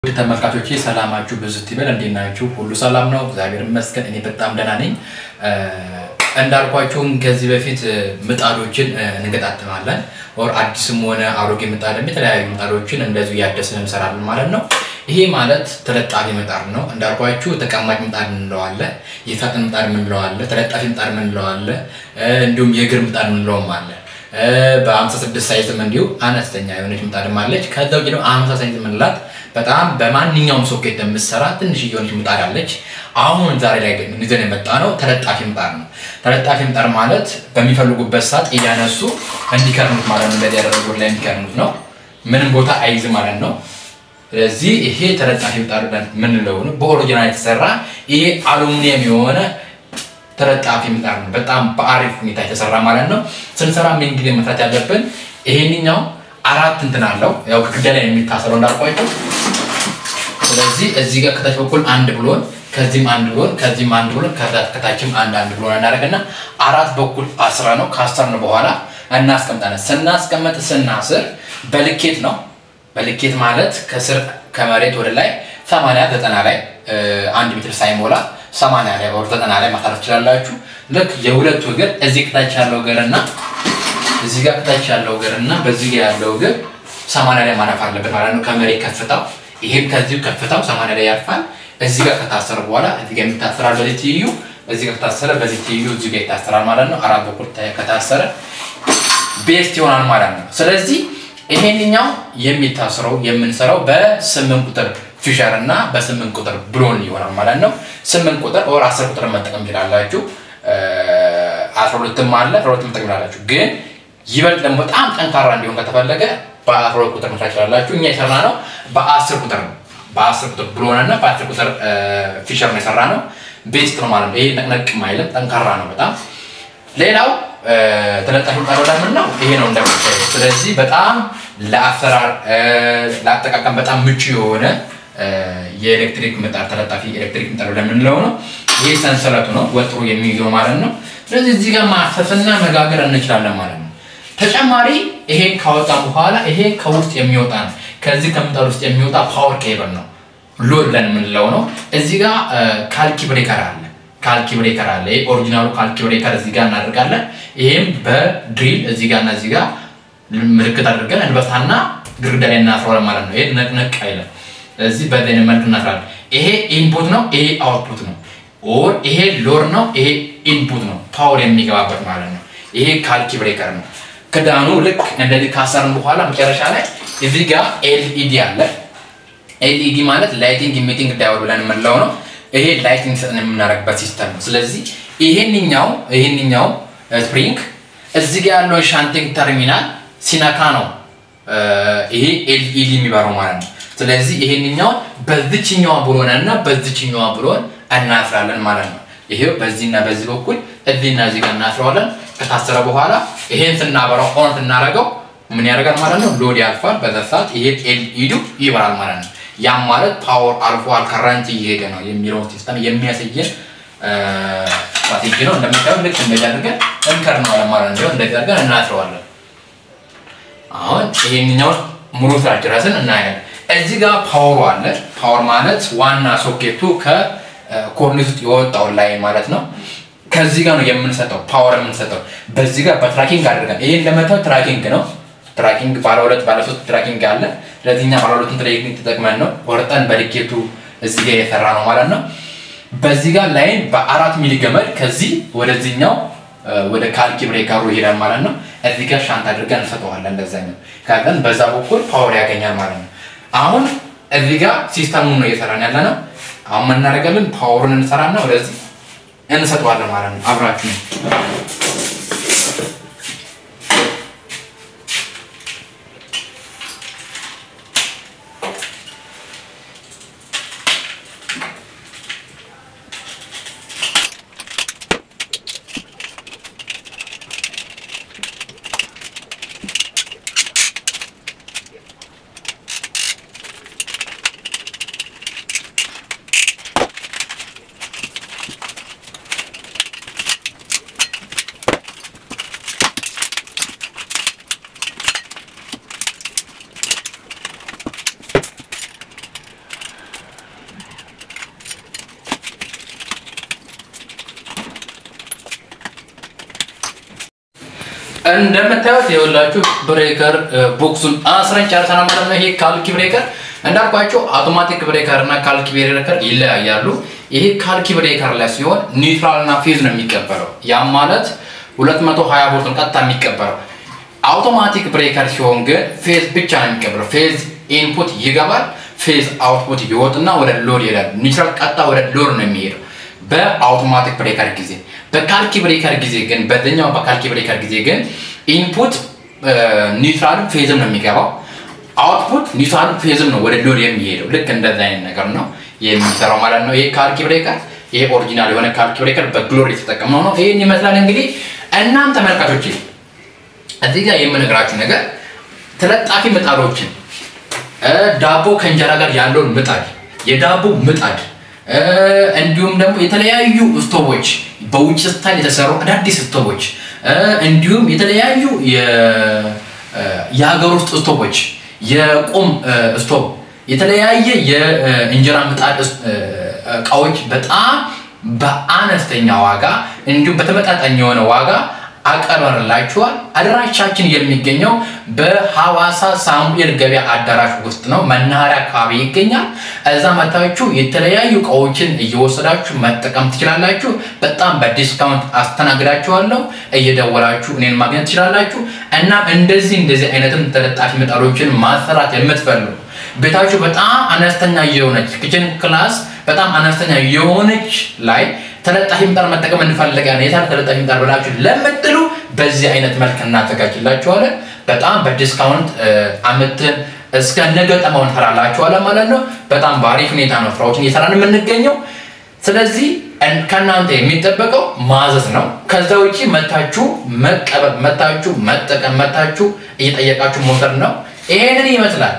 ውድ ተመልካቾቼ ሰላማችሁ ብዙ ይበል። እንዴት ናችሁ? ሁሉ ሰላም ነው? እግዚአብሔር ይመስገን፣ እኔ በጣም ደህና ነኝ። እንዳልኳችሁም ከዚህ በፊት ምጣዶችን እንገጣጥማለን። Or አዲስም ሆነ አሮጌ ምጣድም የተለያዩ ምጣዶችን እንደዚሁ እያደስን እንሰራለን ማለት ነው። ይሄ ማለት ተለጣፊ ምጣድ ነው። እንዳልኳችሁ ተቀማጭ ምጣድ እንለዋለን፣ የሳጥን ምጣድ እንለዋለን፣ ተለጣፊ ምጣድ እንለዋለን፣ እንዲሁም የእግር ምጣድ እንለውም አለ። በ56 size ም እንዲሁ አነስተኛ የሆነች ምጣድም አለች። ከዛ ውጭ ደግሞ 50 size የምንላት በጣም በማንኛውም ሶኬት የምትሰራ ትንሽ የሆነች ምጣድ አለች። አሁን ዛሬ ላይ ግን ይዘን የመጣ ነው ተለጣፊ ምጣድ ነው። ተለጣፊ ምጣድ ማለት በሚፈልጉበት ሰዓት እያነሱ እንዲከርኑት ማለት ነው። እንደዚህ ያደረጉት ላይ እንዲከርኑት ነው። ምንም ቦታ አይዝም ማለት ነው። ስለዚህ ይሄ ተለጣፊ ምጣድ ምንለው ነው። በ original የተሰራ ይሄ አሉሚኒየም የሆነ ተለጣፊ ምጣድ ነው። በጣም በአሪፍ ሁኔታ የተሰራ ማለት ነው። ስንሰራ ምን ጊዜ መስራት ያለብን ይሄንኛው አራት እንትን አለው፣ ያው ግድግዳ ላይ የሚታሰረው እንዳልኳችሁ። ስለዚህ እዚህ ጋር ከታች በኩል አንድ ብሎን፣ ከዚህም አንድ ብሎን፣ ከዚህም አንድ ብሎን፣ ከታችም አንድ አንድ ብሎን እናደርግና አራት በኩል አስረ ነው። ካሰርን በኋላ እናስቀምጣለን። ስናስቀምጥ ስናስር በልኬት ነው። በልኬት ማለት ከስር ከመሬት ወደ ላይ 80 90 ላይ 1 ሜትር ሳይሞላ 80 ላይ or 90 ላይ ማሳረፍ ትችላላችሁ። ልክ የሁለቱ እግር እዚህ ከታች ያለው እግርና እዚህ ጋር ከታች ያለው እግር እና በዚህ ጋር ያለው እግር 80 ላይ ማረፍ አለበት ማለት ነው። ከመሬት ከፍታው ይሄም ከዚሁ ከፍታው 80 ላይ ያርፋል። እዚህ ጋር ከታሰረ በኋላ እዚህ ጋር የሚታሰራል በዚህ ትይዩ፣ እዚህ ጋር ከታሰረ በዚህ ትይዩ እዚህ ጋር ይታሰራል ማለት ነው። አራት በኩል ከታሰረ best ይሆናል ማለት ነው። ስለዚህ ይሄንኛው የሚታሰረው የምንሰራው በ8 ቁጥር ፊሸር እና በ8 ቁጥር ብሎን ይሆናል ማለት ነው። 8 ቁጥር or 10 ቁጥር መጠቀም ትችላላችሁ። 12ም አለ፣ 12 መጠቀም ትችላላችሁ። ግን ይበልጥ ደግሞ በጣም ጠንካራ እንዲሆን ከተፈለገ በ12 ቁጥር መስራት ትችላላችሁ። እኛ የሰራነው በ10 ቁጥር ነው። በ10 ቁጥር ብሎን እና በ10 ቁጥር ፊሸር ነው የሰራነው። Best ነው ማለት ነው። ይሄ ነቅነቅም አይልም፣ ጠንካራ ነው በጣም። ሌላው ተለጣፊ ምጣድ ወደ ነው ይሄ ነው እንደምታዩት። ስለዚህ በጣም ለአሰራር ለአጠቃቀም በጣም ምቹ የሆነ የኤሌክትሪክ ምጣድ ተለጣፊ ኤሌክትሪክ ምጣድ ወደምንለው ነው። ይሄ ሰንሰለቱ ነው ወጥሮ የሚይዘው ማለት ነው። ስለዚህ እዚህ ጋር ማፍሰስና መጋገር እንችላለን ማለት ነው። ተጨማሪ ይሄን ካወጣ በኋላ ይሄ ከውስጥ የሚወጣ ነው። ከዚህ ከምጣድ ውስጥ የሚወጣ power cable ነው፣ load ብለን የምንለው ነው። እዚህ ጋር ካልኪ breaker አለ፣ ካልኪ breaker አለ። ይሄ original ኡ ካልኪ breaker እዚህ ጋር እናደርጋለን። ይሄም በ drill እዚህ ጋር እና እዚህ ጋር ምልክት አድርገን እንበሳና ግድግዳ ላይ እናስረዋለን ማለት ነው። ይሄ ነቅነቅ አይልም። ስለዚህ በዚህ መልክ እናስራለን። ይሄ input ነው፣ ይሄ output ነው። Or ይሄ load ነው፣ ይሄ input ነው፣ power የሚገባበት ማለት ነው። ይሄ ካልኪ breaker ነው። ክዳኑ ልክ እንደዚህ ካሰርን በኋላ መጨረሻ ላይ እዚህ ጋር LED አለ። LED ማለት lighting emitting diode ብለን የምንለው ነው። ይሄ lighting ሰጥን የምናደርግበት system ነው። ስለዚህ ይሄንኛው spring እዚህ ጋር ያለው shunting terminal ሲነካ ነው ይሄ LED የሚበራው ማለት ነው። ስለዚህ ይሄንኛው በዚችኛዋ ብሎን እና በዚችኛዋ ብሎን እናስራለን ማለት ነው። ይሄው በዚህና በዚህ በኩል እዚህና እዚህ ጋር እናስረዋለን። ከታሰረ በኋላ ይሄን ስናበራው on ስናደርገው ምን ያደርጋል ማለት ነው? Load ያልፋል። በዛ ሰዓት ይሄ LED ው ይበራል ማለት ነው። ያም ማለት power አልፏል፣ current እየሄደ ነው የሚለውን system የሚያሳየን ስትራቴጂ ነው። እንደምታዩት ልክ እንደዚህ አድርገን እንከርነዋለን ማለት ነው። እንደዚህ አድርገን እናስረዋለን። አሁን ይሄንኛውን ሙሉ ስራ ጨረስን እናያለን። እዚህ ጋር power ኡ አለ። Power ማለት ዋና ሶኬቱ ከኮርኒስ ውስጥ የወጣው ላይ ማለት ነው። ከዚህ ጋር ነው የምንሰጠው power የምንሰጠው በዚህ ጋር በ tracking አድርገን። ይሄ እንደምታዩት tracking ነው። Tracking ባለ ሁለት ባለ ሶስት tracking አለ። ስለዚህ እኛ ባለ ሁለቱን tracking ተጠቅመን ነው ቆርጠን በልኬቱ እዚህ ጋር የሰራ ነው ማለት ነው። በዚህ ጋር line በ4 ሚሊ ገመድ ከዚህ ወደዚህኛው ወደ ካልኪ breaker ኡ ይሄዳል ማለት ነው። እዚህ ጋር shunt አድርገን እንሰጠዋለን ለዛኛው። ከዛን በዛ በኩል power ያገኛል ማለት ነው። አሁን እዚህ ጋር system ኡን ነው እየሰራን ያለ ነው። አሁን ምን እናደርጋለን? Power ኡን እንሰራና ወደዚህ እንሰጠዋለን ማለት ነው። አብራችሁ እንደምታዩት የወላችሁ breaker box ኡን አስረን ጨርሰናል ማለት ነው። ይሄ ካልኪ breaker እንዳልኳችሁ automatic breaker እና ካልኪ breaker ይለያያሉ። ይሄ ካልኪ breaker ላይ ሲሆን neutral እና phase ነው የሚቀበለው። ያም ማለት 220 ቮልት ነው ቀጥታ የሚቀበለው። Automatic breaker ሲሆን ግን phase ብቻ ነው የሚቀበለው። Phase input ይገባል፣ phase output ይወጥና ወደ load ይሄዳል። Neutral ቀጥታ ወደ load ነው የሚሄደው በ automatic breaker ጊዜ። በካልኪ breaker ጊዜ ግን በዚህኛው በካልኪ breaker ጊዜ ግን input neutral ም phase ም ነው የሚገባው። Output neutral ም phase ም ነው ወደ load የሚሄደው። ልክ እንደዛ አይነት ነገር ነው የሚሰራው ማለት ነው። ይሄ ካልኪ breaker፣ ይሄ original የሆነ ካልኪ breaker በግሎሪ የተጠቀምነው ነው። ይሄን ይመስላል እንግዲህ። እናም ተመልካቾቼ እዚህ ጋር የምነግራችሁ ነገር ተለጣፊ ምጣዶችን፣ ዳቦ ከእንጀራ ጋር ያለውን ምጣድ፣ የዳቦ ምጣድ፣ እንዲሁም ደግሞ የተለያዩ ስቶቦች፣ በውጭ style የተሰሩ አዳዲስ ስቶቦች፣ እንዲሁም የተለያዩ የሀገር ውስጥ ስቶቦች፣ የቁም ስቶብ፣ የተለያየ የእንጀራ ምጣድ እቃዎች በጣም በአነስተኛ ዋጋ እንዲሁም በተመጣጣኝ የሆነ ዋጋ አቀርበንላችኋል። አድራሻችን የሚገኘው በሐዋሳ ሳሙኤል ገበያ አዳራሽ ውስጥ ነው። መናኸሪያ አካባቢ ይገኛል። እዛ መታችሁ የተለያዩ እቃዎችን እየወሰዳችሁ መጠቀም ትችላላችሁ። በጣም በ discount አስተናግዳችኋለሁ። እየደወላችሁ እኔን ማግኘት ትችላላችሁ። እናም እንደዚህ እንደዚህ አይነትም ተለጣፊ ምጣዶችን ማሰራት የምትፈልጉ፣ ቤታችሁ በጣም አነስተኛ የሆነች kitchen class በጣም አነስተኛ የሆነች ላይ ተለጣፊ ምጣድ መጠቀም እንፈልጋለን፣ የታለ ተለጣፊ ምጣድ ብላችሁ ለምትሉ በዚህ አይነት መልክ እናዘጋጅላችኋለን። በጣም በ discount አምጥተን እስከ ነገ ጠማውን እንሰራላችኋለን ማለት ነው። በጣም በአሪፍ ሁኔታ ነው ስራዎችን እየሰራን የምንገኘው። ስለዚህ ከእናንተ የሚጠበቀው ማዘዝ ነው። ከዛ ውጪ መታችሁ መቀበል፣ መታችሁ መጠቀም፣ መታችሁ እየጠየቃችሁ መውሰድ ነው። ይሄንን ይመስላል።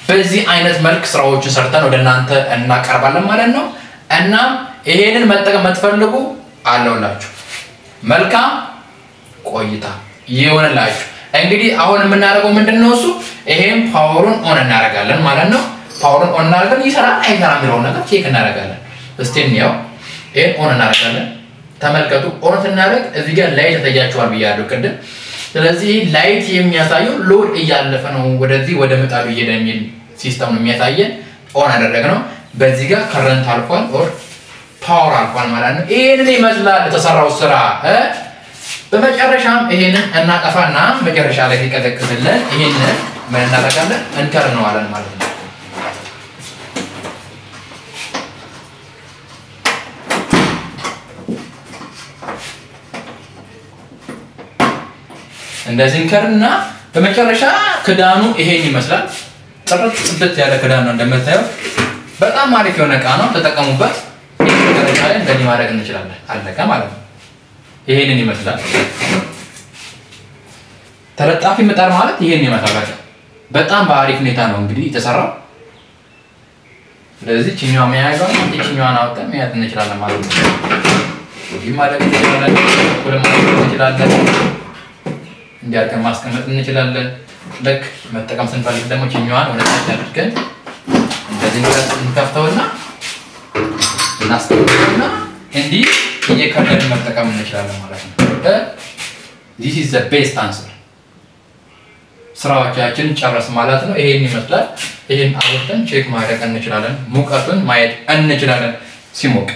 በዚህ አይነት መልክ ስራዎችን ሰርተን ወደ እናንተ እናቀርባለን ማለት ነው። እናም ይሄንን መጠቀም የምትፈልጉ አለውላችሁ። መልካም ቆይታ ይሆንላችሁ። እንግዲህ አሁን የምናደርገው ምንድን ነው? እሱ ይሄን power ኡን on እናደርጋለን ማለት ነው። Power ኡን on እናደርጋለን። ይሰራል አይሰራም የሚለውን ነገር check እናደርጋለን። እስቲ እንየው። ይሄን on እናደርጋለን። ተመልከቱ። On ስናደርግ እዚህ ጋር light ያሳያችኋል ብያለሁ ቅድም። ስለዚህ light የሚያሳየው load እያለፈ ነው ወደዚህ ወደ ምጣዱ እየሄደ የሚል system ነው የሚያሳየን። On አደረግነው። በዚህ ጋር current አልፏል or power አልፏል ማለት ነው። ይሄንን ይመስላል የተሰራው ስራ። በመጨረሻም ይሄንን እናጠፋና መጨረሻ ላይ ሲቀዘቅዝልን ይሄንን ምን እናደርጋለን? እንከርነዋለን ማለት ነው። እንደዚህ እንከርና በመጨረሻ ክዳኑ ይሄን ይመስላል። ጥርት ጽድት ያለ ክዳን ነው እንደምታዩት። በጣም አሪፍ የሆነ እቃ ነው፣ ተጠቀሙበት። መጨረሻ ላይ እንደዚህ ማድረግ እንችላለን። አለቀ ማለት ነው። ይሄንን ይመስላል። ተለጣፊ ምጣድ ማለት ይሄን ይመስላል። በጣም በአሪፍ ሁኔታ ነው እንግዲህ የተሰራው። ስለዚህ ችኛዋ መያዣ ችኛዋን አውጥተን መያዝ እንችላለን ማለት ነው። ወዲህ ማድረግ እንችላለን፣ እኩል ማድረግ እንችላለን፣ እንዲያርገን ማስቀመጥ እንችላለን። ልክ መጠቀም ስንፈልግ ደግሞ ችኛዋን ወደ ታች አድርገን እንደዚህ እንከፍተውና እናስቀምጠውና እንዲህ እየከደንን መጠቀም እንችላለን ማለት ነው። This is the best answer። ስራዎቻችን ጨረስ ማለት ነው። ይሄን ይመስላል። ይሄን አውጥተን check ማድረግ እንችላለን። ሙቀቱን ማየት እንችላለን ሲሞቅ